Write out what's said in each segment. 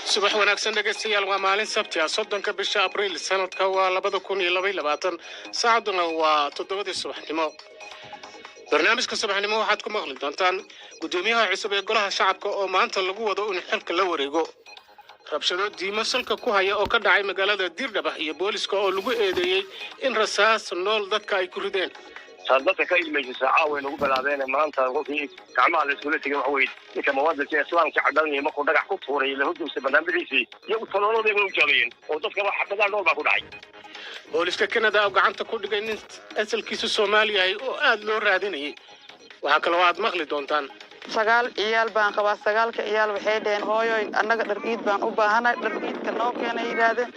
Subax wanaagsan, dhegaystayaal. Waa maalin Sabti ah, 30-ka bisha Abriil, sanadka waa 2022, saacaduna waa 7-dii subaxnimo. Barnaamijka subaxnimo waxaad ku maqli doontaan guddoomiyaha cusub ee Golaha Shacabka oo maanta lagu wado inuu xilka la wareego, rabshado diimo salka ku haya oo ka dhacay magaalada Dirdhaba, iyo booliska oo lagu eedeeyey in rasaas nool dadka ay ku rideen. Dadka ka ilmaysa caawa nagu bilaabeen. Maanta qofkii gacmaha la iskula tegay waxa weye ninka muwaadinka Islaamka cadhanaya markuu dhagax ku tuuray la hurdugsay barnaamijdiisii, iyagu talooladay u jaabayeen oo dadka wax xabadaan nool baa ku dhacay. Booliska Canada oo gacanta ku dhigay nin asalkiisu Soomaali yahay oo aad loo raadinayay. Waxaa kaloo aad maqli doontaan: Sagaal ciyaal baan qabaa. Sagaalka ciyaal waxay dhaheen, "Hooyoy, annaga dhar iid baan u baahanay, dhar iidka noo keenay," yidhaahdeen.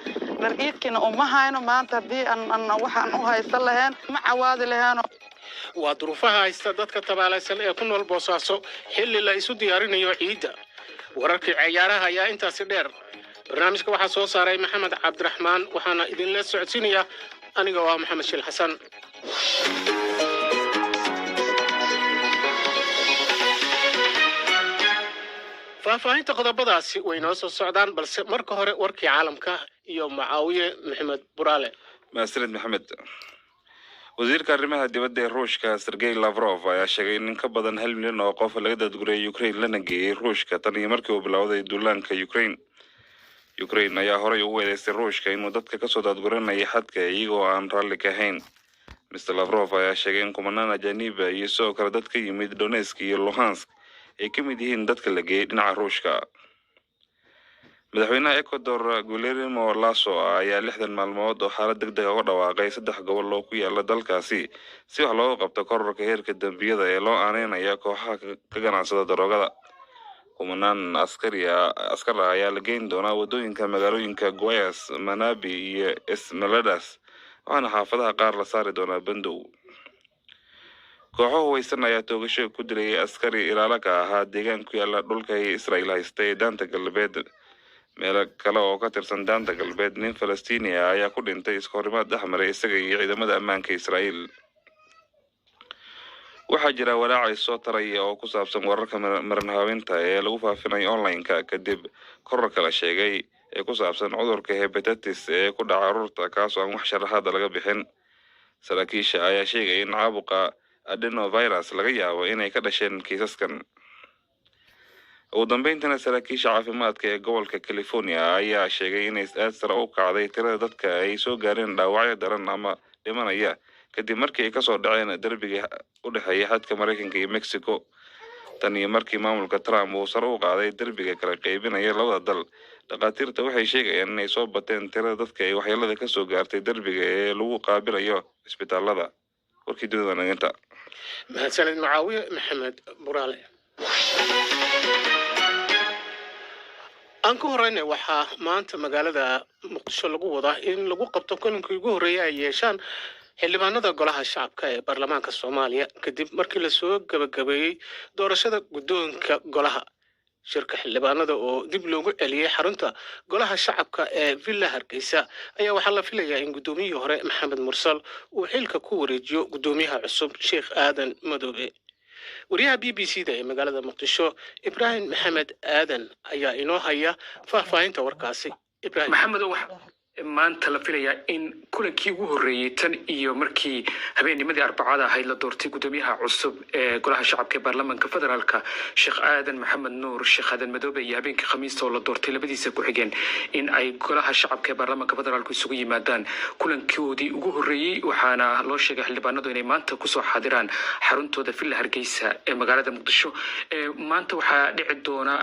Dhar iidkina uma hayno maanta. Haddii aan waxaan u haysan lahayn, ma cawaadi laheeno. Waa duruufaha haysta dadka tabaalaysan ee ku nool Boosaaso xilli la isu diyaarinayo ciidda. Wararkii ciyaaraha ayaa intaasi dheer. Barnaamijka waxaa soo saaray Maxamed Cabdiraxmaan, waxaana idinla socodsiinaya aniga oo ah Maxamed Shiil Xasan. Faahfaahinta qodobadaasi way noo soo socdaan, balse marka hore warkii caalamka iyo Macaawiye Maxamed Buraale. Mahadsanid, Maxamed. Wasiirka arrimaha dibadda ee Ruushka, Sergey Lavrov, ayaa sheegay in in ka badan 1 milyan oo qof laga daadgurayay Ukraine lana geeyey Ruushka tan iyo markii uu bilowday duulaanka Ukraine. Ukraine ayaa horey ugu eedeystay Ruushka inuu dadka kasoo daadguranayay xadka iyagoo aan raalli ka ahayn. Mr Lavrov ayaa sheegay in kumanaan ajaniiba iyo sidoo kale dad ka yimid Donetsk iyo Luhansk ay ka mid yihiin dadka la geeyey dhinaca Ruushka. Madaxweynaha Ecuador, Guillermo Lasso, ayaa 60 maalmood oo xaalad deg deg uga dhawaaqay saddex gobol oo ku yaala dalkaasi si wax looga qabto kororka heerka dembiyada ee loo aaneynaya kooxaha ka ganacsada daroogada. Kumanaan askari askar ah ayaa la geyn doonaa waddooyinka magaalooyinka Guayas, Manabi iyo Esmeraldas, waxaana xaafadaha qaar la saari doonaa bandow. Kooxo hubaysan ayaa toogasho ku dilayay askari ilaalo ka ahaa deegaan ku yaala dhulka ay Israel haysta ee Daanta Galbeed. Meelo kale oo ka tirsan Daanta Galbeed, nin Falastiini ah ayaa ku dhintay iskahorimaad dhex maray isaga iyo ciidamada ammaanka Israa'iil. Waxaa jira walaac soo taraya oo ku saabsan wararka marin habaabinta ee lagu faafinayo online-ka kadib kororka la sheegay ee ku saabsan cudurka hepatitis ee ku dhaca carruurta, kaasoo aan wax sharaxaada laga bixin. Saraakiisha ayaa sheegaya in caabuqa adenovirus laga yaabo inay ka dhasheen kiisaskan. Ugu dambeyntiina, saraakiisha caafimaadka ee gobolka California ayaa sheegay inay aad sare u kacday tirada dadka ay soo gaareen dhaawacyo daran ama dhimanaya kadib markii ay kasoo dhaceen derbiga u dhexeeya xadka Maraykanka iyo Mexico. Tan iyo markii maamulka Trump uu sare u qaaday derbiga kala qaybinaya labada dal, dhakhaatiirta waxay sheegayaan inay soo bateen tirada dadka ay waxyeelada kasoo gaartay derbiga ee lagu qaabilayo cisbitaalada. Warkii dunida naginta. Mahadsanid, Macaawiye Maxamed Buraale. Aan ku horeyna, waxaa maanta magaalada Muqdisho lagu wadaa in lagu qabto kulankii ugu horreeyay ay yeeshaan xildhibaanada Golaha Shacabka ee baarlamaanka Soomaaliya kadib markii lasoo gabagabeeyey doorashada guddoonka golaha. Shirka xildhibaanada oo dib loogu celiyey xarunta Golaha Shacabka ee Villa Hargeysa ayaa waxaa la filayaa in guddoomiyihii hore, Maxamed Mursal, uu xilka ku wareejiyo guddoomiyaha cusub, Sheekh Aadan Madoobe. Wariyaha BBC da ee magaalada Muqdisho, Ibraahim Maxamed Aadan, ayaa inoo haya faahfaahinta warkaasi. Ibrahim. Maxamed, waxa maanta la filayaa in kulankii ugu horreeyey tan iyo markii habeennimadii Arbacada ahayd la doortay guddoomiyaha cusub ee Golaha Shacabka ee baarlamaanka federaalka, Sheekh Aadan Maxamed Nuur, Sheekh Aadan Madoobe, iyo habeenkii Khamiista oo la doortay labadiisa ku-xigeen, in ay Golaha Shacabka ee baarlamaanka federaalku isugu yimaadaan kulankoodii ugu horreeyey. Waxaana loo sheegay xildhibaanadu inay maanta kusoo xaadiraan xaruntooda Villa Hargeysa ee magaalada Muqdisho. Maanta waxaa dhici doona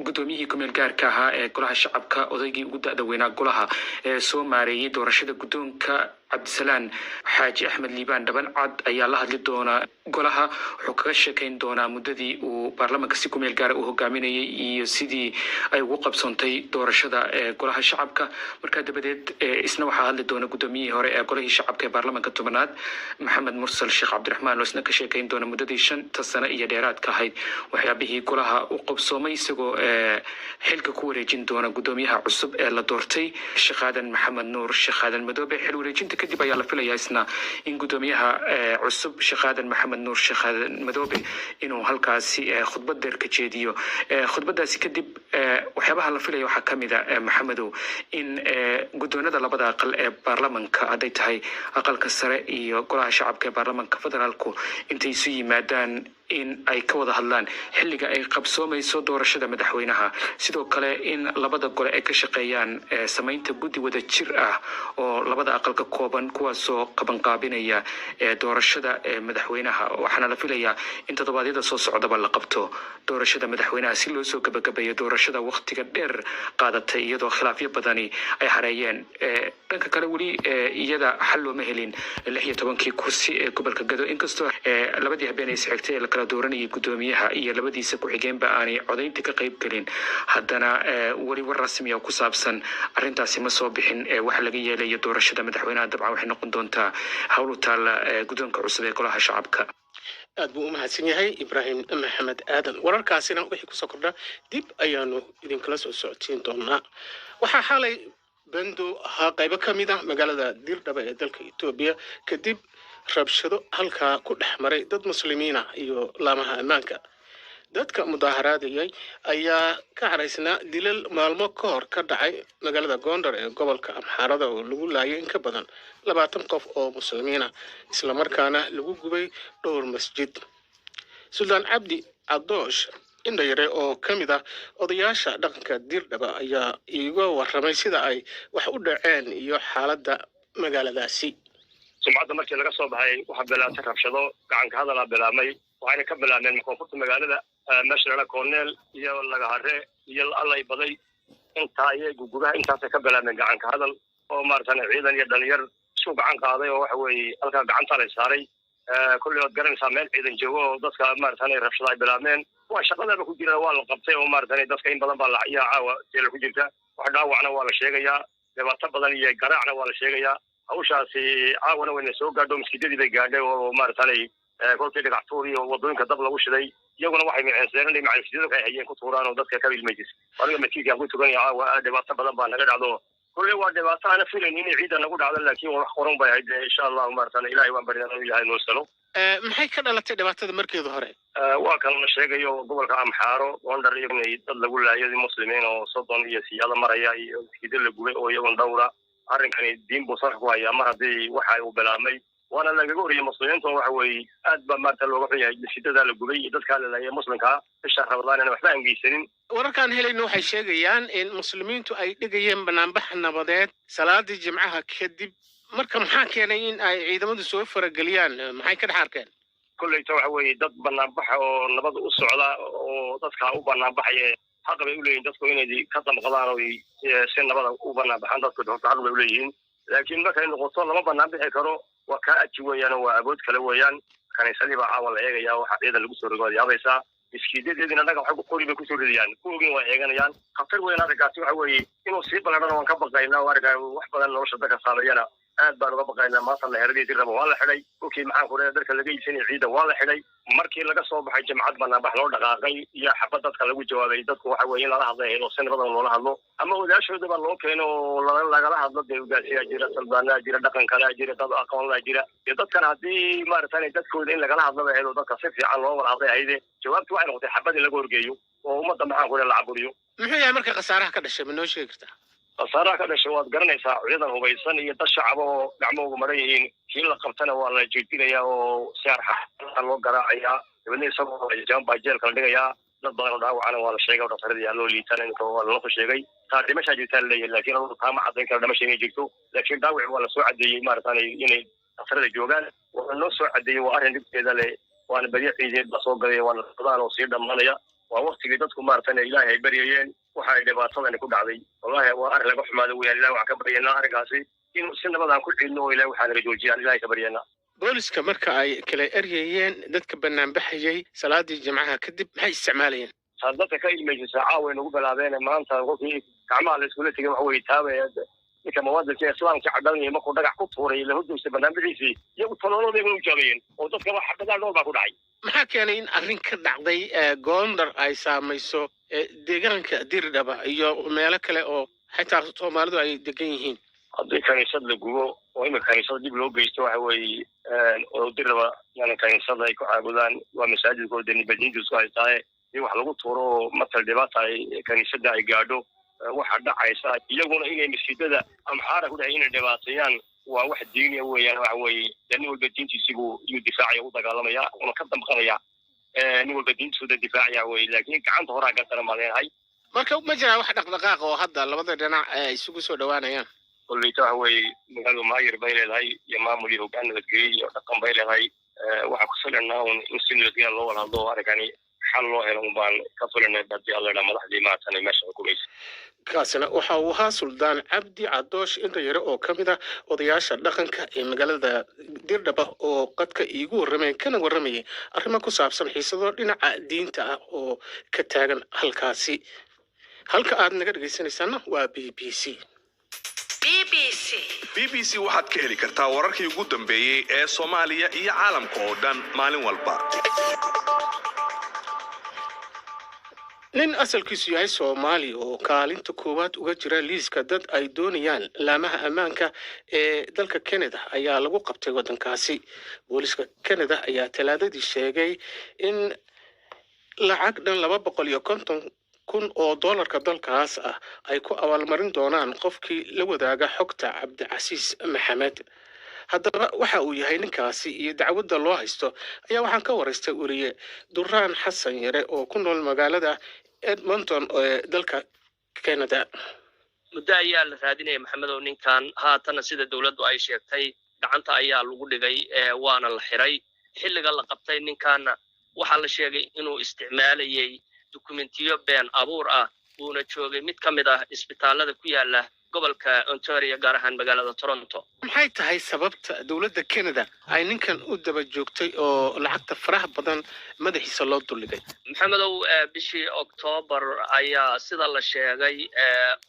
guddoomiyihii kumeel gaarka ahaa ee Golaha Shacabka, odaygii ugu da'da weynaa golaha ee soo maareeyey doorashada guddoonka, Cabdisalaan Xaaji Axmed Liibaan Dhabancad, ayaa la hadli doona golaha. Wuxuu kaga sheekayn doonaa muddadii uu baarlamaanka si kumeel gaara uu hogaaminayay iyo sidii ay ugu qabsoontay doorashada ee Golaha Shacabka. Markaa dabadeed isna waxaa hadli doona guddoomiyihii hore ee Golihii Shacabka ee baarlamaanka 10aad, Maxamed Mursal Sheekh Cabdiraxmaan, oo isna ka sheekayn doona muddadii 5-ta sano iyo dheeraadka ahayd waxyaabihii golaha u qabsoomay, isagoo xilka ku wareejin doona guddoomiyaha cusub ee la doortay, Sheekh Aadan Maxamed Nuur, Sheekh Aadan Madoobe. Xil wareejinta kadib ayaa la filayaa isna in guddoomiyaha cusub, Sheekh Aadan Maxamed Nuur, Sheekh Aadan Madoobe, inuu halkaasi khudbad dheer ka jeediyo. Khudbadaasi kadib Waxyaabaha la filaya waxaa kamid a, Maxamedow, in guddoonada labada aqal ee baarlamanka, hadday tahay Aqalka Sare iyo Golaha Shacabka ee Baarlamanka Federaalku, intay isu yimaadaan in ay ka wada hadlaan xilliga ay qabsoomayso doorashada madaxweynaha. Sidoo kale in labada gole ay ka shaqeeyaan samaynta guddi wada jir ah oo labada aqal ka kooban, kuwaasoo qabanqaabinaya doorashada madaxweynaha. Waxaana la filayaa in toddobaadyada soo socdaba la qabto doorashada madaxweynaha, si loo soo gabagabeeyo doorashada wakhtiga dheer qaadatay, iyadoo khilaafyo badani ay hareeyeen. Dhanka kale, weli iyada xal looma helin 16-kii kursi ee gobolka Gado, inkastoo labadii habeen ay isxigtay ee la kala dooranayay guddoomiyaha iyo labadiisa ku-xigeenba aanay codaynta ka qayb gelin. Haddana weli war rasmi oo ku saabsan arrintaasi ma soo bixin. Waxa laga yeelayo doorashada madaxweynaha dabcan waxay noqon doontaa hawl u taalla guddoonka cusub ee Golaha Shacabka. Aad buu u mahadsan yahay Ibraahim Maxamed Aadan. Wararkaasina wixii kusoo kordha dib ayaanu idinkala soo socodsiin doonaa. Waxaa xalay bando ahaa qaybo ka mid ah magaalada Dirdhaba ee dalka Etoobiya, kadib rabshado halkaa ku dhex maray dad Muslimiin ah iyo laamaha ammaanka. Dadka mudaaharaadayay ayaa ka caraysnaa dilal maalmo ka hor ka dhacay magaalada Gondar ee gobolka Amxaarada, oo lagu laayay in ka badan 20 qof oo Muslimiin ah, islamarkaana lagu gubay dhowr masjid. Suldaan Cabdi Cadoosh Indhayare oo ka mid ah odayaasha dhaqanka Dirdhaba ayaa iiga warramay sida ay wax u dhaceen iyo xaaladda magaaladaasi. Sumcadda markii laga soo baxay waxaa bilaabtay rabshado gacanka hadalaa bilaabmay, waxayna ka bilaabmeen koonfurta magaalada, meesha lala Corneel iyo Lagahare iyo Allay Baday, intaa iyo gugubaha intaasay ka bilaabmeen gacanka hadal, oo maaragtay ciidan iyo dhalinyar isku gacan qaaday, oo waxa weeye halkaa gacanta lay saaray. Kulli waad garanaysaa meel ciidan joogo oo dadka maaragtay rabshada ay bilaabmeen. Waa shaqadaba ku jira, waa la qabtay, oo maaragtay dadka in badan baa la yaa caawa jeela ku jirta. Wax dhaawacna waa la sheegayaa, dhibaato badan iyo garaacna waa la sheegayaa. Hawshaasi caawana wayna soo gaadho, maskiidadii bay gaadhay, oo maaragtay kolkii dhagax tuur iyo wadooyinka dab lagu shiday, iyaguna waxay miceensadeen inay macalinsidyada ay hayeen ku tuuraan oo dadka ka ilmaysis. Aniga maskiidkaan ku tukanaya caawa dhibaato badan baa naga dhacdo. Kulle waa dhibaato aana filayn inay ciidan nagu dhacdo, laakiin waa wax qoran bay ahayd. Insha Allahu maaragtay Ilahay waan barinaa inuu Ilahay noo salo. Maxay ka dhalatay dhibaatada markeedu hore? Waa kan la sheegayo gobolka Amxaaro, Gondar, iyo inay dad lagu laayay Muslimiin oo 30 iyo siyaada maraya, iyo maskiidyo la gubay oo iyagun dhowra. Arrinkani diin buu salka ku hayaa mar haddii waxa uu bilaabmay, waana lagaga horiyey Muslimiinta. Waxa weeye aad baa maarta looga xun yahay masjidada la gubay iyo dadkaa la laayay Muslimkaa bisha Ramadaan waxba aan geysanin. Wararkaan helayno waxay sheegayaan in Muslimiintu ay dhigayeen banaanbax nabadeed salaadii Jimcaha kadib. Marka maxaa keenay in ay ciidamadu soo farageliyaan? Maxay ka dhex arkeen? Kolleyta waxa weeye dad banaanbaxa oo nabad u socda oo dadka u banaanbaxaya, xaq bay uleeyihin dadku inay ka damqadaan oo si nabada u banaanbaxaan. Dadku horta xaq bay uleeyihiin, laakiin markay noqoto lama banaan bixi karo, waa kaa aji weeyaan oo waa awood kale weeyaan. Kaniisadii baa caawa la eegaya, waxa ciidan lagu soo rogo waad yaabaysaa. Miskiidadeedina dhagax waxa qori bay kusoo ridayaan, ku ogin waa eeganayaan. Khatar weyn arrinkaasi waxa weeye inuu sii ballaadhana waan ka baqaynaa, oo arrinkaa wax badan nolosha dadka saameeyana aad baan uga baqaynaa. Maanta meheradii Dirraba waa la xidhay, dhulkii maxaan ku leeyahay dadka laga iibsanaya ciidda waa la xidhay. Markii laga soo baxay jamcad banaanbax loo dhaqaaqay iyo xabad dadka lagu jawaabay. Dadku waxa weeye in lala hadlay oo si nabadan loola hadlo, ama odayaashoodaba loo keeno oo lagala hadlo. Dee ugaasiyaa jira, salbaanaa jira, dhaqan kalaa jira, dad aqoon laa jira, iyo dadkan haddii maaragtay dadkooda in lagala hadlo bay ahayd oo dadka si fiican loo wada hadlay ahayde. Jawaabtu waxay noqotay xabad in laga horgeeyo oo ummadda maxaan ku leeyahay la caburiyo. Muxuu yahay marka khasaaraha ka dhashay? Ma noo sheegi kartaa? Khasaaraha ka dhashay waad garanaysaa, ciidan hubaysan iyo dad shacaba oo gacmahoogu maran yihiin. Kii la qabtana waa la jeedinayaa oo si arxa loo garaacayaa, dabeedna isagoo jaan baa jeelka la dhigayaa. Dad badan oo dhaawacana waa la sheegay oo dhaktarada yaa loo liitaan inta waa lala sheegay. Taa dhimashaa jirtaa la leeyahay, laakiin adugu taa ma caddayn kara dhimasha inay jirto, laakiin dhaawac waa lasoo caddeeyey maaragtaan inay dhaktarada joogaan waa loo soo caddeeyey. Waa arrin dhibkeeda leh, waana baryo ciideed baa soo galaya, waana Ramadaan oo sii dhammaanaya, waa waktigii dadku maaragtan Ilaahay ay baryayeen waxa ay dhibaatadani ku dhacday. Wallahi waa arrin laga xumaado weyaan. Ilahi waxaan ka baryaynaa arrinkaasi inuu si nabad aan ku ciidno oo Ilahi waxaa naga joojiyaan Ilahay ka baryaynaa. Booliska marka ay kala eryayeen dadka banaanbaxayay salaadii Jimcaha kadib, maxay isticmaalayeen? Taa dadka ka ilmaysisaa caawa nagu bilaabeen. Maanta kolkii gacmaha la iskula tegay waxa weye taaba ninka muwaadinka islaamka cadhanaya markuu dhagax ku tuuray la horjoogtay banaanbixiisii, iyagu talooladay bay u jaabayeen oo dadka wax xabadaa dhowr baa ku dhacay. Maxaa keenay in arrin ka dhacday Gondar ay saamayso deegaanka Dirdhaba iyo meelo kale oo xitaa Soomaalidu ay degan yihiin? Haddii kaniisad la gubo oo imika kaniisada dib loo geysto, waxa weeye oo Dirraba yani kaniisada ay ku caabudaan waa masaajidkooda nibadiintu isku haystaaye. In wax lagu tuuro oo matal dhibaata ay kaniisadda ay gaadho, waxa dhacaysa iyaguna inay masjidada Amxaara ku dhahay inay dhibaateeyaan waa wax diiniya weeyaan. Waxa weeye dee nin walba diintiisibuu yuu difaacaya, u dagaalamaya, una ka damqanaya. Nin walba diintiisuda difaacaya weye, laakiin gacanta horaa gardaran baan leenahay. Marka ma jiraa wax dhaqdhaqaaq oo hadda labada dhinac ay isugu soo dhawaanayaan? Kolleyta waxa weeye magaaladu maayir bay leedahay iyo maamul iyo hoggaan nabadgelyo iyo dhaqan bay leedahay. Waxaan ku filanaa un in si nabadgelya loo wada hadlo oo arrinkani xal loo helo un baan ka filanay, hadii Alla idhaa, madaxdii maatan meesha xukumaysa. Kaasina waxa uu ahaa Suldaan Cabdi Cadoosh Inta Yare oo ka mid ah odayaasha dhaqanka ee magaalada Dirdhaba oo qadka iigu warramay kana warramayay arrimo ku saabsan xiisado dhinaca diinta ah oo ka taagan halkaasi. Halka aad naga dhegaysanaysaana waa BBC. BBC waxaad ka heli kartaa wararkii ugu dambeeyey ee Soomaaliya iyo caalamka oo dhan maalin walba. Nin asalkiisu yahay Soomaali oo kaalinta koowaad uga jira liiska dad ay doonayaan laamaha ammaanka ee dalka Canada ayaa lagu qabtay waddankaasi. Booliska Canada ayaa Talaadadii sheegay in lacag dhan 250,000 oo doolarka dalkaas ah ay ku abaalmarin doonaan qofkii la wadaaga xogta Cabdicasiis Maxamed. Haddaba waxa uu yahay ninkaasi iyo dacwadda loo haysto ayaa waxaan ka waraystay weriye Duraan Xasan Yare oo ku nool magaalada Edmonton ee dalka Canada. Muddo ayaa la raadinaya, Maxamedow, ninkan. Haatanna sida dowladdu ay sheegtay gacanta ayaa lagu dhigay, waana la xiray. Xilliga la qabtay ninkanna waxaa la sheegay inuu isticmaalayay dukumentiyo been abuur ah, uuna joogay mid ka mid ah isbitaalada ku yaala gobolka Ontario, gaar ahaan magaalada Toronto. Maxay tahay sababta dowladda Canada ay ninkan u daba joogtay oo lacagta faraha badan madaxiisa loo duldhigay? Maxamedow, bishii Octoobar ayaa sida la sheegay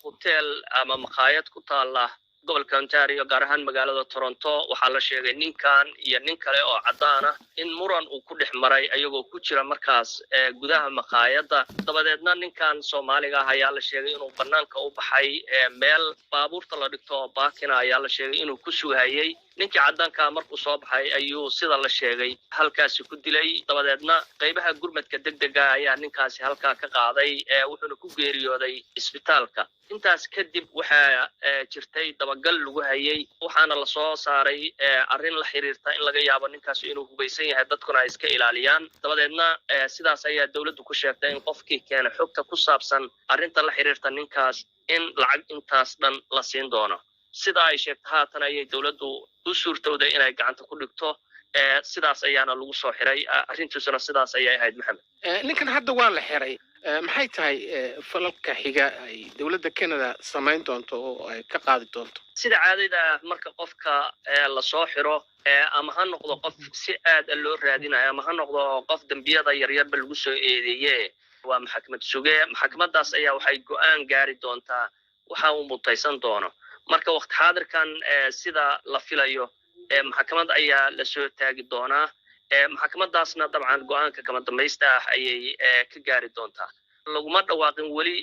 hotel ama makhaayad ku taala gobolka Ontario, gaar ahaan magaalada Toronto, waxaa la sheegay ninkan iyo nin kale oo caddaan ah in muran uu ku dhex maray ayagoo ku jira markaas gudaha makhaayadda. Dabadeedna ninkan Soomaaliga ah ayaa la sheegay inuu bannaanka u baxay, meel baabuurta la dhigto oo baakina ayaa la sheegay inuu ku sugayay. Ninkii caddaankaa markuu soo baxay ayuu sida la sheegay halkaasi ku dilay. Dabadeedna qaybaha gurmadka degdega ayaa ninkaasi halkaa ka qaaday, wuxuuna ku geeriyooday isbitaalka. Intaas kadib waxaa jirtay dabagal lagu hayay, waxaana lasoo saaray arrin la xiriirta in laga yaabo ninkaasi inuu hubaysan yahay, dadkuna ay iska ilaaliyaan. Dabadeedna sidaas ayaa dowladdu ku sheegtay in qofkii keena xogta ku saabsan arrinta la xiriirta ninkaas in lacag intaas dhan la siin doono. Sida ay sheegtay haatan ayay dowladdu u suurtowday inay gacanta ku dhigto, sidaas ayaana lagu soo xiray. Arrintiisuna sidaas ayay ahayd, Maxamed. Ninkan hadda waa la xiray. Maxay tahay falalka xiga ay dowladda Canada samayn doonto oo ay ka qaadi doonto? Sida caadada ah, marka qofka lasoo xiro, ama ha noqdo qof si aad a loo raadinayo ama ha noqdo qof dembiyada yaryarba lagu soo eedeeye, waa maxkamad suge. Maxkamaddaas ayaa waxay go'aan gaari doontaa waxa uu mutaysan doono. Marka waqti xaadirkan sida la filayo maxkamad ayaa lasoo taagi doonaa. Maxkamadaasna dabcan go'aanka kama dambaysta ah ayay ka gaari doontaa. Laguma dhawaaqin weli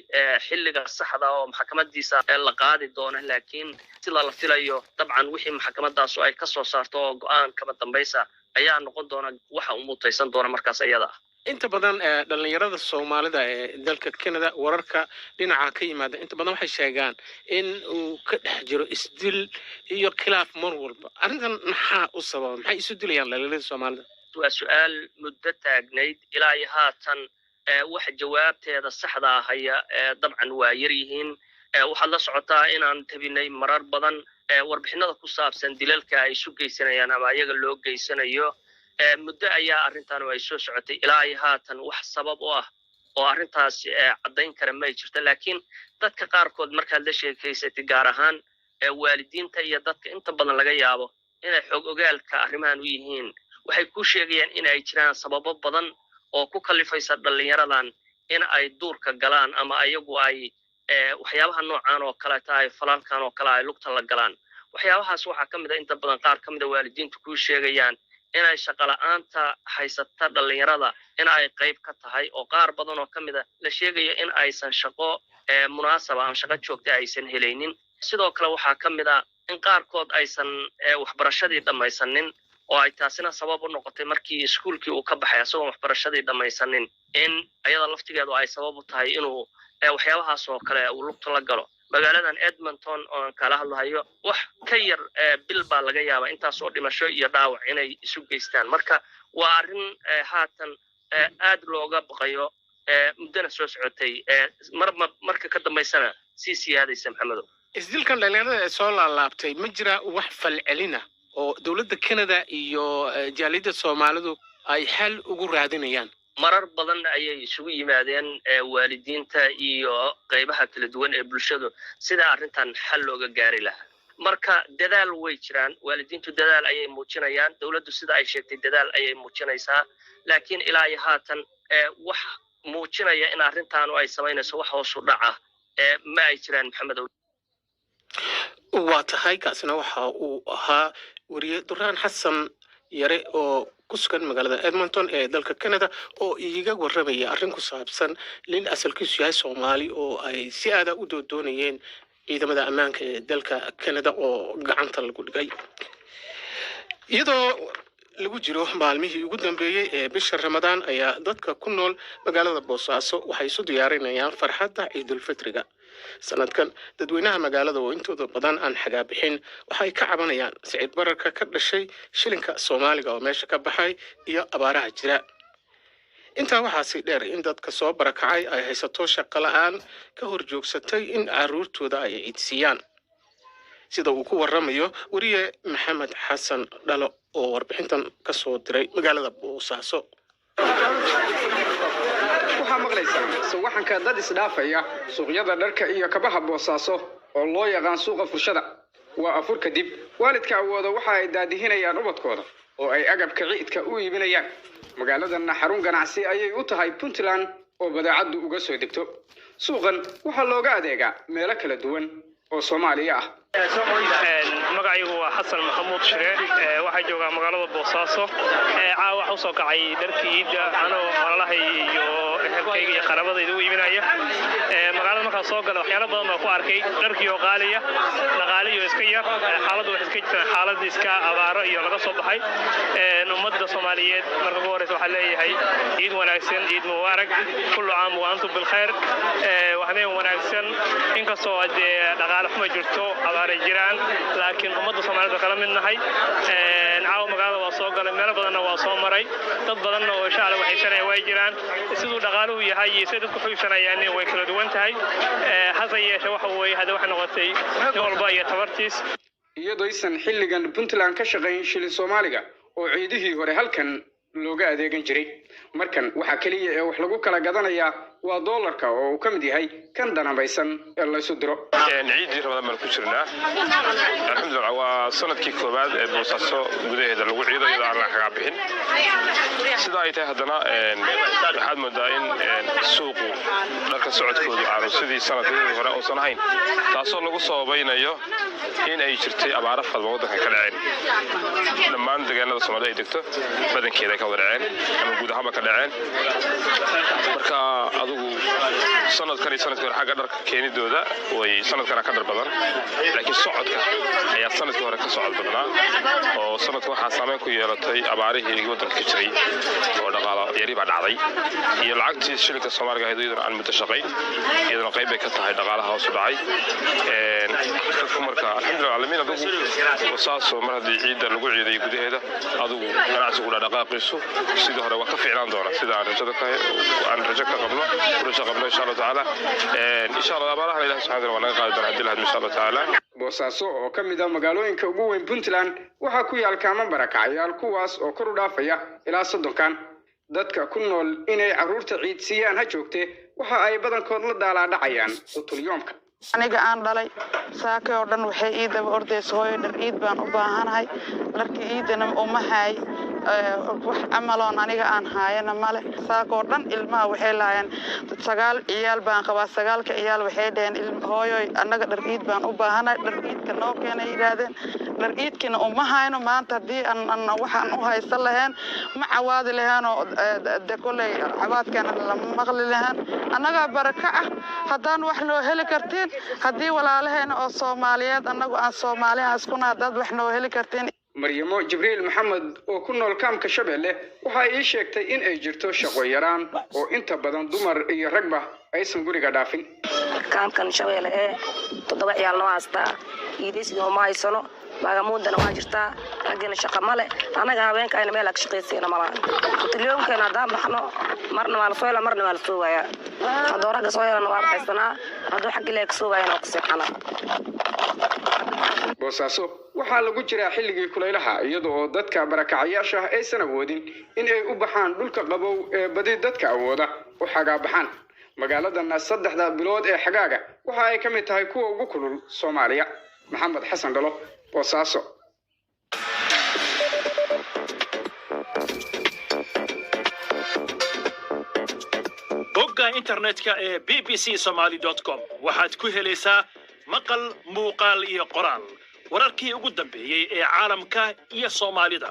xilliga saxda oo maxkamadiisa la qaadi doono, laakiin sida la filayo dabcan wixii maxkamadaasu ay ka soo saarto oo go'aan kama dambaysa ayaa noqon doona waxa uu mutaysan doona markaas iyada ah. Inta badan dhalinyarada Soomaalida ee dalka Canada, wararka dhinaca ka yimaada inta badan waxay sheegaan in uu ka dhex jiro isdil iyo khilaaf mar walba. Arrintan maxaa u sababa? Maxay isu dilayaan dhalinyarada Soomaalida? Waa su-aal muddo taagnayd. Ilaa iyo haatan wax jawaabteeda saxda ah haya dabcan waa yar yihiin. Waxaad la socotaa inaan tabinay marar badan warbixinada ku saabsan dilalka ay isu geysanayaan ama ayaga loo geysanayo. Muddo ayaa arrintan ay soo socotay. Ilaa iyo haatan wax sabab u ah oo arrintaas caddayn kara may jirto, laakiin dadka qaarkood markaad la sheekaysatid, gaar ahaan waalidiinta iyo dadka inta badan laga yaabo inay xog ogaalka arrimahan u yihiin, waxay ku sheegayaan in ay jiraan sababo badan oo ku kalifaysa dhallinyaradan in ay duurka galaan ama ayagu ay waxyaabaha noocan oo kaleeta ay falalkan oo kale ay lugta la galaan. Waxyaabahaas waxaa ka mid a inta badan qaar ka mid a waalidiintu kuu sheegayaan inay shaqola'aanta haysata dhallinyarada in ay qayb ka tahay, oo qaar badan oo ka mid a la sheegayo in aysan shaqo munaasaba ama shaqo joogta aysan helaynin. Sidoo kale waxaa ka mid a in qaarkood aysan waxbarashadii dhammaysanin Oo ay taasina sabab u noqotay markii iskuulkii uu ka baxay asagoon waxbarashadii dhammaysanin, in ayada laftigeedu ay sabab u tahay inuu waxyaabahaas oo kale uu lugta la galo. Magaaladan Edmonton oo aan kala hadlahayo, wax ka yar bil baa laga yaabaa intaas oo dhimasho iyo dhaawac inay isu geystaan. Marka waa arrin haatan aad looga baqayo, muddona soo socotay, marma marka ka dambaysana sii siyaadaysa, Maxamedow. Isdilkan dhalinyarada ee soo laalaabtay, ma jira wax falcelina oo dowladda Canada iyo jaaliyadda Soomaalidu ay xal ugu raadinayaan? Marar badan ayay isugu yimaadeen waalidiinta iyo qaybaha kala duwan ee bulshadu sida arrintan xal looga gaari lahaa. Marka dadaal way jiraan, waalidiintu dadaal ayay muujinayaan, dowladdu sida ay sheegtay dadaal ayay muujinaysaa, laakiin ilaa iyo haatan wax muujinaya in arrintaanu ay samaynayso wax hoosu dhaca ma ay jiraan, Maxamedow. Waa tahay, kaasina waxa uu ahaa weriye Duraan Xasan Yare oo ku sugan magaalada Edmonton ee dalka Canada oo iiga warramaya arrin ku saabsan nin asalkiisu yahay Soomaali oo ay si aada u doodoonayeen ciidamada ammaanka ee dalka Canada oo gacanta lagu dhigay. Iyadoo lagu jiro maalmihii ugu dambeeyey ee bisha Ramadaan ayaa dadka ku nool magaalada Boosaaso waxay isu diyaarinayaan farxadda Ciidulfitriga. Sanadkan dadweynaha magaalada oo intooda badan aan xagaabixin waxay ka cabanayaan sicir bararka ka dhashay shilinka Soomaaliga oo meesha ka baxay iyo abaaraha jira. Intaa waxaasi dheer in dadka soo barakacay ay haysato shaqo la'aan ka hor joogsatay in caruurtooda ay ciidsiiyaan, sida uu ku waramayo weriye Maxamed Xasan Dhalo oo warbixintan ka soo diray magaalada Boosaaso. Waxaa maqlaysaa sawaxanka dad isdhaafaya suuqyada dharka iyo kabaha Boosaaso oo loo yaqaan suuqa furshada. Waa afur kadib, waalidka awooda waxa ay daadihinayaan ubadkooda oo ay agabka ciidka u iibinayaan. Magaaladanna xarun ganacsi ayay u tahay Puntland oo badeecaddu uga soo degto. Suuqan waxaa looga adeegaa meelo kala duwan oo Soomaaliya ah. Magacaygu waa Xasan Maxamuud Shire, waxaa joogaa magaalada Boosaaso. Caawa waxa usoo kacay dharkii ciidda anoo walaalahay iyo ehelkayga iyo qaraabadayda u iibinaya. Magaalada markaan soo gala waxyaalo badan baan ku arkay: dharkii oo qaaliya, dhaqaaliyo iska yar, xaaladdu waxay iska jirtaan xaalad iska abaaro iyo laga soo baxay. Ummadda Soomaaliyeed marka ugu horeysa waxaa leeyahay ciid wanaagsan, ciid mubaarak, kullu caam wa antum bilkhayr. Waxneen wanaagsan, inkastoo dee dhaqaale xuma jirto, abaara jiraan, laakiin ummadda Soomaalida kala mid nahay. Caawa magaalada waa soo galay, meelo badanna waa soo maray, dad badanna oo insha Allah waxaysanaya way jiraan. Siduu dhaqaaluhu yahay iyo sida dadku xuibsanayaan way kala duwan tahay, hase yeeshe waxa weeye hadda waxay noqotay nin walba iyo tabartiis. Iyadooysan xilligan Puntland ka shaqayn shilin Soomaaliga oo ciidihii hore halkan looga adeegan jiray, markan waxaa keliya ee wax lagu kala gadanayaa waa doolarka oo uu ka mid yahay kan danabaysan ee laysu diro. Ciiddii Ramadaan baan ku jirnaa, alxamdulillah. Waa sanadkii koowaad ee Boosaaso gudaheeda lagu ciido iyadoo aan la xagaa bixin. Sida ay tahay haddana waxaad moodaa in suuqu dharka socodkoodu aanu sidii sanadkii hore uusan ahayn, taasoo lagu sababaynayo in ay jirtay abaaro fadba waddanka ka dhaceen, dhammaan deegaanada Soomaalida ay degto badankeeda ay ka wada dhaceen ama guud ahaanba ka dhaceen. Marka adigu sanadkan iyo sanadkii hore xagga dharka keenidooda way sanadkana ka dhar badan, laakiin socodka ayaa sanadkii hore ka socod badnaa, oo sanadka waxaa saameyn ku yeelatay abaarihii waddanka ka jiray oo dhaqaalo yari baa dhacday iyo lacagtii shilinka Soomaaliga ahayd iyaduna aan muddo shaqayn, iyaduna qayb bay ka tahay dhaqaalaha hoos u dhacay dadku. Marka alxamdulillah caalamiin, adigu saasoo mar haddii ciidda lagu ciiday gudaheeda, adigu ganacsigu dhaqdhaqaaqiisu sidii hore waa ka fiicnaan doona, sida aan rajada ka aan rajo ka qabno, ku rajo qabno, insha Allah tacaala. Insha Allah abaarahan Ilahi subxana wataala waa naga qaadi doona haddii lahadmo, insha Allah tacaala. Boosaaso oo ka mid ah magaalooyinka ugu weyn Puntland waxaa ku yaal kaamo barakacayaal, kuwaas oo kor u dhaafaya ilaa 30kan. Dadka ku nool inay carruurta ciidsiiyaan ha joogte, waxa ay badankood la daalaadhacayaan qutulyoomka. Aniga aan dhalay saakay oo dhan waxay ii daba ordaysa: "Hooyo, dhar iid baan u baahanahay." Dharkii iidana uma haay, wax camaloon aniga aan haayana male. Saaka oo dhan ilmaha waxay lahaayeen, sagaal ciyaal baan qabaa, sagaalka ciyaal waxay dhaheen: "Hooyoy, annaga dhar iid baan u baahanahay, dhar iidka noo keenay," yidhaahdeen. Dhar iidkina uma hayno. Maanta haddii aan waxaan u haysan lahayn ma cawaadi laheenoo de kolley cawaadkeena lama maqli lahaan. Annagaa baraka ah haddaan wax noo heli kartiin, haddii walaalaheena oo Soomaaliyeed, annagu aan Soomaaliha iskuna, haddaad wax noo heli kartiin. Maryamo Jibriil Maxamed oo ku nool kaamka Shabeelle waxa ay ii sheegtay in ay jirto shaqo yaraan oo inta badan dumar iyo ragba aysan guriga dhaafin. Kaamkan Shabeelle ee toddoba ciyaalna waa haystaa, iidaysiga uma haysano, baagamuundana waa jirtaa, raggina shaqa male, annaga haweenka ayna meel ag shaqaysiina malahan. Kutilyoonkeena haddaan baxno, marna waa la soo helaa, marna waa la soo waayaa. Hadduu ragga soo helana waa baxaysanaa, hadduu xagga Ilaahay ka soo waayana waa ku seexanaa. Boosaaso waxaa lagu jiraa xilligii kulaylaha, iyada oo dadka barakacayaasha ah aysan awoodin in ay u baxaan dhulka qabow ee badi dadka awooda u xagaa baxaan. Magaaladana 3da bilood ee xagaaga waxa ay ka mid tahay kuwa ugu kulul Soomaaliya. Maxamed Xasan Dhalo, Boosaaso. Bogga internetka ee bbcsomaly.com waxaad ku helaysaa maqal, muuqaal iyo qoraal wararkii ugu dambeeyey ee caalamka iyo Soomaalida,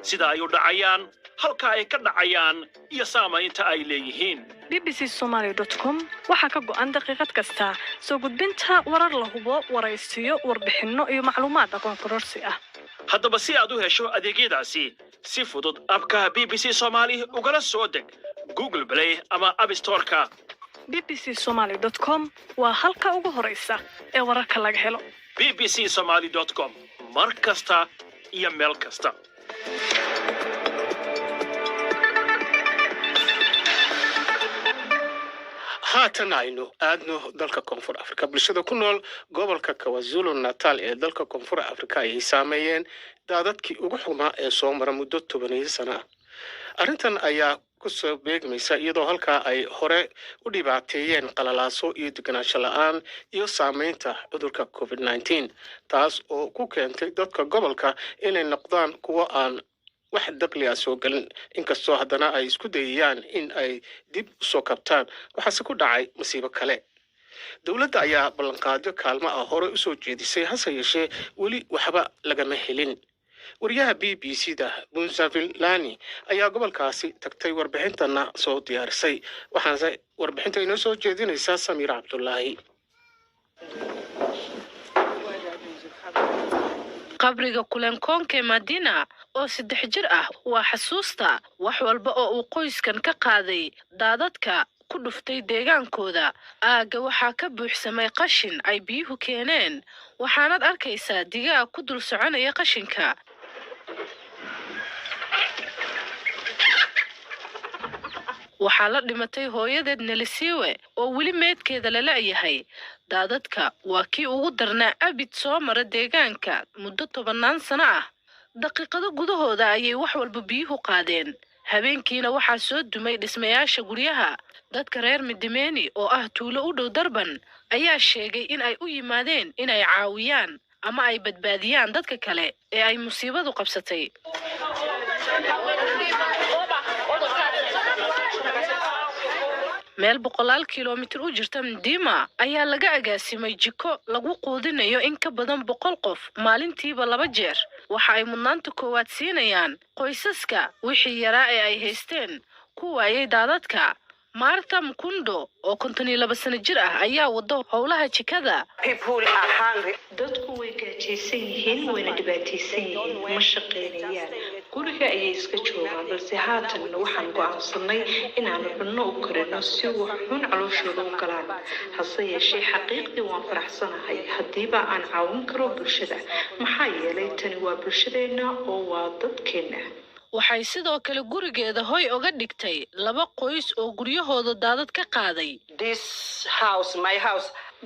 sida ay u dhacayaan, halka ay ka dhacayaan iyo saamaynta ay leeyihiin. bbcsomaly.com waxaa ka go'an daqiiqad kasta soo gudbinta warar la hubo, waraysiyo, warbixinno iyo macluumaad aqoon kororsi ah. Haddaba si aad u hesho adeegyadaasi si fudud, app-ka BBC Soomaali ugala soo deg Google Play ama App Store-ka. bbcsomaly.com waa halka ugu horaysa ee wararka laga helo. bbcsomaly.com, mar kasta iyo meel kasta. Haatan aynu aadno dalka Koonfur Afrika. Bulshada ku nool gobolka KwaZulu Natal ee dalka Koonfur Afrika ayay saameeyeen daadadkii ugu xumaa ee soo mara muddo 10 sano ah. Arrintan ayaa kusoo beegmaysa iyadoo halkaa ay hore u dhibaateeyeen qalalaaso iyo deganaansho la-aan iyo saameynta cudurka COVID-19, taas oo ku keentay dadka gobolka inay noqdaan kuwo aan wax dakhli ah soo gelin, inkastoo haddana ay isku dayayaan in ay dib usoo kabtaan. Waxaase ku dhacay masiibo kale. Dowladda ayaa ballanqaadyo kaalmo ah hore usoo jeedisay, hase yeeshee weli waxba lagama helin. Wariyaha BBC da Bunsavillani ayaa gobolkaasi tagtay, warbixintana soo diyaarisay, waxaase warbixinta inoo soo jeedinaysaa Samiir Cabdulaahi. Qabriga Kulankoonke Madina oo 3 jir ah waa xasuusta wax walba oo uu qoyskan ka qaaday daadadka ku dhuftay deegaankooda. Aagga waxaa ka buuxsamay qashin ay biyuhu keeneen, waxaanaad arkaysaa digaag ku dul soconaya qashinka. Waxaa la dhimatay hooyadeed Nelisiwe oo weli meedkeeda la la'yahay. Daadadka waa kii ugu darnaa abid soo mara deegaanka muddo tobannaan sano ah. Daqiiqado gudahooda ayay wax walba biyuhu qaadeen. Habeenkiina waxaa soo dumay dhismayaasha guryaha. Dadka reer Midimeni oo ah tuulo u dhow Darban ayaa sheegay in ay u yimaadeen inay caawiyaan ama ay badbaadiyaan dadka kale ee ay musiibadu qabsatay. Meel boqolaal kiiloomitir u jirta Mdima ayaa laga agaasimay jiko lagu quudinayo in ka badan 100 qof maalintiiba laba jeer. Waxa ay mudnaanta koowaad siinayaan qoysaska wixii yaraa ee ay haysteen ku waayay daadadka. Martha Mkundo oo 52 sano jir ah ayaa wada howlaha jikada. Dadku way gaajaysan yihiin, wayna dhibaataysan yihiin, ma shaqaynayaan, guriga ayay iska joogaan, balse haatan waxaan go'aansanay inaanu cunno u karino si wax xun calooshooda u galaan. Hase yeeshee xaqiiqdii waan faraxsanahay haddiiba aan caawin karo bulshada, maxaa yeelay tani waa bulshadeenna oo waa dadkeenna. Waxay sidoo kale gurigeeda hoy oga dhigtay laba qoys oo guryahooda daadad ka qaaday.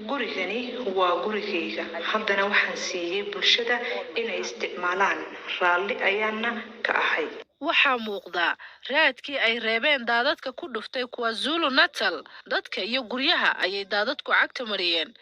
Gurigani waa gurigayga, haddana waxaan siiyey bulshada inay isticmaalaan, raalli ayaana ka ahay. Waxaa muuqda raadkii ay reebeen daadadka ku dhuftay KwaZulu Natal. Dadka iyo guryaha ayay daadadku cagta mariyeen.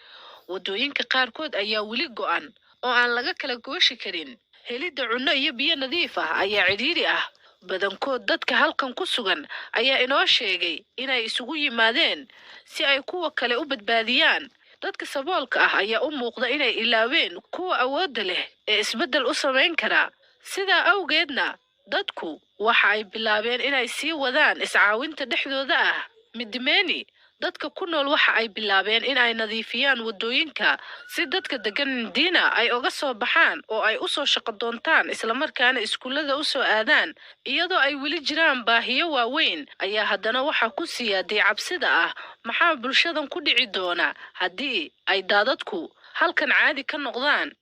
Waddooyinka qaarkood ayaa weli go'an oo aan laga kala gooshi karin. Helidda cunno iyo biyo nadiif ah ayaa cidhiidhi ah. Badankood dadka halkan ku sugan ayaa inoo sheegay inay isugu yimaadeen si ay kuwa kale u badbaadiyaan. Dadka saboolka ah ayaa u muuqda inay ilaaween kuwa awoodda leh ee isbeddel u samayn kara. Sidaa awgeedna dadku waxa ay bilaabeen inay sii wadaan iscaawinta dhexdooda ah. Midimeni Dadka ku nool waxa ay bilaabeen in ay nadiifiyaan waddooyinka si dadka degan Mdina ay uga soo baxaan oo ay u soo shaqo doontaan, islamarkaana iskuullada u soo aadaan. Iyadoo ay weli jiraan baahiyo waaweyn ayaa haddana waxaa ku siyaaday cabsida ah: maxaa bulshadan ku dhici doona haddii ay daadadku halkan caadi ka noqdaan?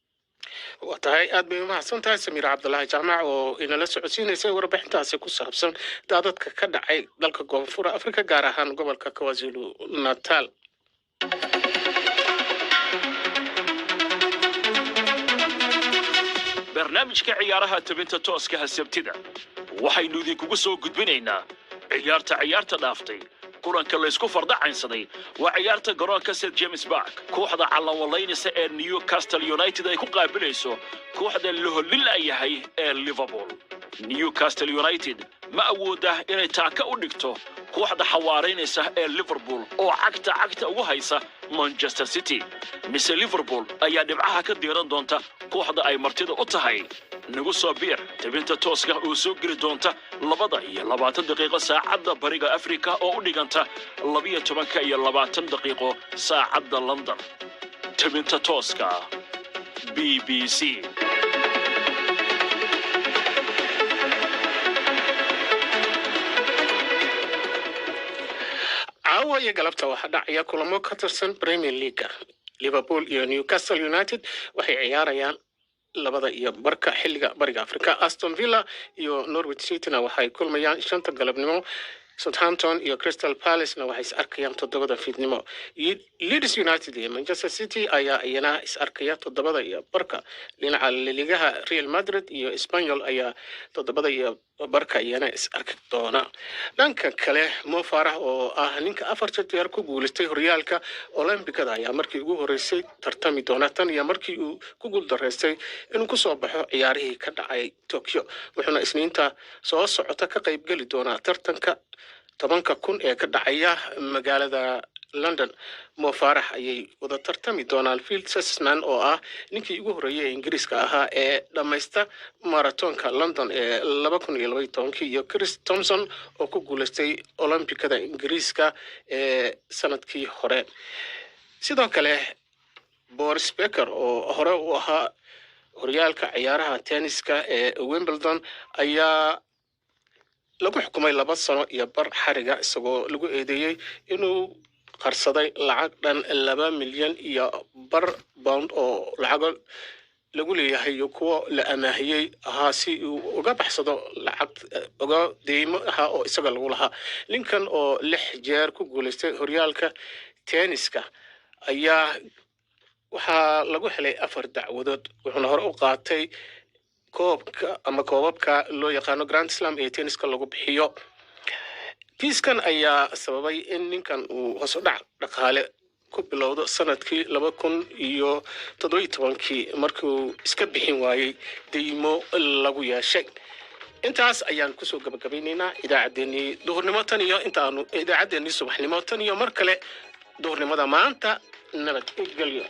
Waa tahay, aad bay umahadsan tahay Samiir Cabdulaahi Jaamac oo inala socodsiinaysay warbixintaasi ku saabsan daadadka ka dhacay dalka Koonfur Afrika, gaar ahaan gobolka KwaZulu Natal. Barnaamijka ciyaaraha tabinta tooska Sabtida waxaynu idinkugu soo gudbinaynaa ciyaarta ciyaarta dhaaftay. Kulanka laysku fardacaynsaday waa ciyaarta garoonka St James Park kooxda calawalaynaysa ee Newcastle United ay ku qaabilayso kooxda laholila yahay ee Liverpool. Newcastle United ma awooda inay taaka u dhigto kooxda xawaaraynaysa ee Liverpool oo cagta cagta ugu haysa Manchester City, mise Liverpool ayaa dhibcaha ka diiran doonta kooxda ay martida u tahay? Nagu soo biir tabinta tooska oo soo geli doonta 2:20 saacadda Bariga Afrika, oo u dhiganta 12:20 saacadda London. Tabinta tooska BBC. Caawa iyo galabta waxaa dhacaya kulamo ka tirsan Premier League-ga. Liverpool iyo Newcastle United waxay ciyaarayaan 2:30 xilliga Bariga Afrika. Aston Villa iyo Norwich Cityna waxay kulmayaan 5-ta galabnimo. Southampton iyo Crystal Palacena waxay is arkayaan 7-da fiidnimo. Leeds United iyo Manchester City ayaa iyana is arkaya 7:30. Dhinaca liligaha, Real Madrid iyo Espanyol ayaa 7:30 iyana is arki doona. Dhanka kale, Mo Farah oo ah ninka afarta jeer ku guuleystay horyaalka Olombikada ayaa markii ugu horeysay tartami doona tan iyo markii uu ku guuldareystay inuu kusoo baxo ciyaarihii ka dhacay Tokyo, wuxuuna Isniinta soo socota ka qaybgeli doonaa tartanka 10,000 ee ka dhacaya magaalada London. Mo Farax ayay wada tartami doonaan Phil Sesemann oo ah ninkii ugu horreeyay ee Ingiriiska ahaa ee dhammaysta maratoonka London ee 2012-kii, iyo Chris Thompson oo ku guuleystay Olombikada Ingiriiska ee sanadkii hore. Sidoo kale, Boris Becker oo hore u ahaa horyaalka ciyaaraha tenniska ee Wimbledon ayaa lagu xukumay 2 sano iyo bar xariga, isagoo lagu eedeeyey inuu qarsaday lacag dhan 2.5 milyan pound oo lacago lagu leeyahay iyo kuwo la amaahiyey ahaa, si uu uga baxsado lacag uga deymo ahaa oo isaga lagu lahaa. Ninkan oo lix jeer ku guuleystay horyaalka tenniska ayaa waxaa lagu helay afar dacwadood, wuxuuna hore u qaatay koobka ama koobabka loo yaqaano Grand Slam ee tenniska lagu bixiyo. Kiiskan ayaa sababay in ninkan uu hoos u dhac dhaqaale ku bilowdo sanadkii 2017-kii, markii uu iska bixin waayey deymo lagu yeeshay. Intaas ayaan kusoo gabagabaynaynaa idaacaddeenii duhurnimo tan iyo intaanu idaacaddeenii subaxnimo. Tan iyo mar kale duhurnimada maanta, nabad gelyo.